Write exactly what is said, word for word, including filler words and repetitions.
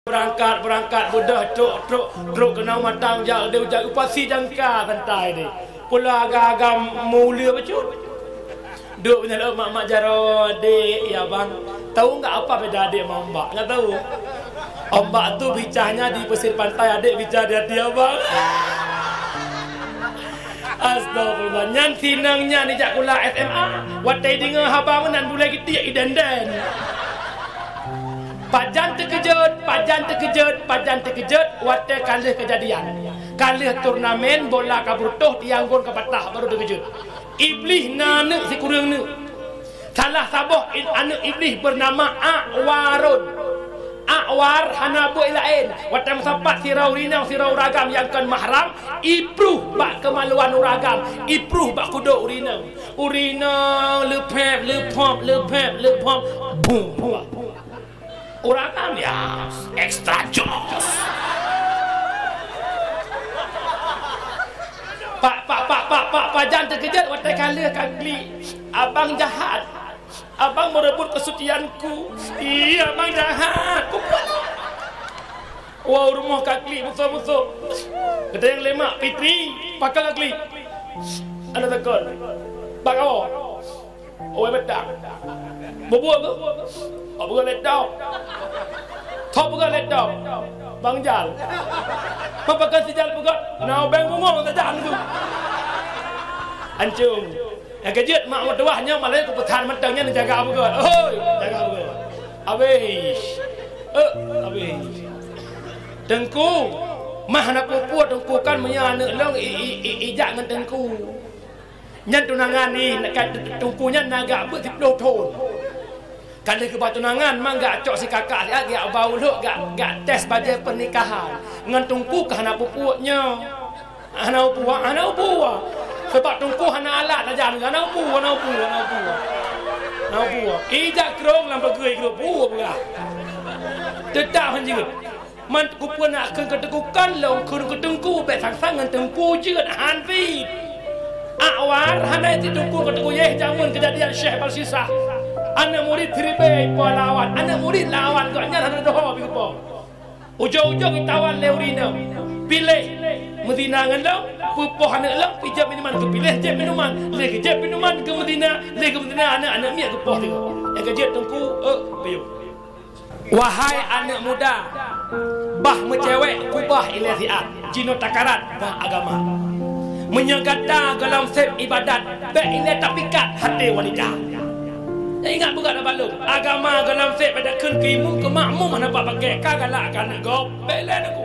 Beurangkat, beurangkat, beudôh trok, trok, trok keunoe mantong jak, deuh jak u pasi jangka santai deh. Pula agam-agam meuleue bacut. Duek meunyoe mak-mak jaroe, "Dek, ya bang, tahu enggak apa beda adek sama ombak?" Enggak tahu. Ombak tu bicahnya di pesir pantai, adek bica di hati abang. Astagfirullah. Nyan sinong nyan ijak kula S M A. Watèe deungö haba meunan bulèe geudiek idenden. Pajan teukeujot, pajan teukeujot, pajan teukeujot watèe ka lheueh keujadian. Ka lheueh turnamen bola ka beureutoh, tiang gôn ka patah, baru teukeujot. Iblih na aneuk sikureueng neuk. Salah saboh in-, aneuk Iblih beunama Akwarun. Akwar hana beuet laén. Watèe meusapat sidroe ureueng inong, sidroe ureueng agam nyang kon mahram, ipruh bak keumaluan ureueng agam, ipruh bak kudok ureueng inong. Ureueng inong leupèp, leupop, leupèp, leupop. Bum, bum. Ureueng agam, ya, extra joss. Pak, pak, pak, pak, pak, pajan teukeujot watèe ka lheueh ka klik. Abang jahat. Abang meureubeut keusucianku. Iya, abang jahat. Kupeue. Wah, u rumoh ka klik musoh-musoh. Geutanyong lé mak, "Fitri, pakon ka klik?" Aneuk takon. "Bak kawö." "Awai beutang." "Bubuk ke?" "Oh, peugah lé dok." "Kau peugah lé dok." "Bang jal." "Pakon sijal peugah?" "Na ubeng bungong tajak tu." Ancung. Nyang keujeuet mak meutuwah nyoe malah kupeusan mantong nyan jaga beugöt. Hoi, jaga beugöt. Habéh. Eh, habéh. Teungku, mah hana peue-peue Teungku kan meunyoe aneuk lôn i, i, i, ijak ngon Teungku. Nyan tunangan i, ka Teungku nyan na gak beuet siploh thon. Ka lheueh geuba tunangan, mang gak cok si kakak siat, gak ba u lhok, gak, gak tes bajée pernikahan. Ngon Teungku ka hana peue-peue nyoe. Hana peue, hana peue. Sabab Teungku hana alat sajan, hana peue, hana peue, hana peue. Hana peue. Ijak krong lam pageue, krong peue peugah. Teutap hanjeuet. Man kupeue nak kheun keu Teungku kan lôn kheun keu Teungku, bék sang-sang ngon Teungku jeuet, han fit. Akwar hana iti Teungku keu Teungku yeh jameun keujadian Syekh Balsisah. Aneuk murit siribée po lawan, aneuk murit lawan gobnyan hana doho beugeupeu. Ujong-ujong itawan lé ureueng inong. Piléh meuzina ngon lôn, peupoh aneuk lôn, pijeuet minuman keu piléh, jép minuman. Lé geujép minuman keu meuzina, lé geumeuzina aneuk, aneuk miet geupoh sigoe. Nyang keujeuet Teungku, eh, peuyueng. Wahai aneuk muda, bah meucewek kubah ilée siat, jinoe takarat bak agama. Meunyoe gata gohlom sép ibadat, bék ilée tapikat até wanita. Ingat beugöt lôn, agama gohlom sép bak takheun keu imeum, keu makmum hana bak paké, ka galak keu aneuk gob, bék ilée Teungku.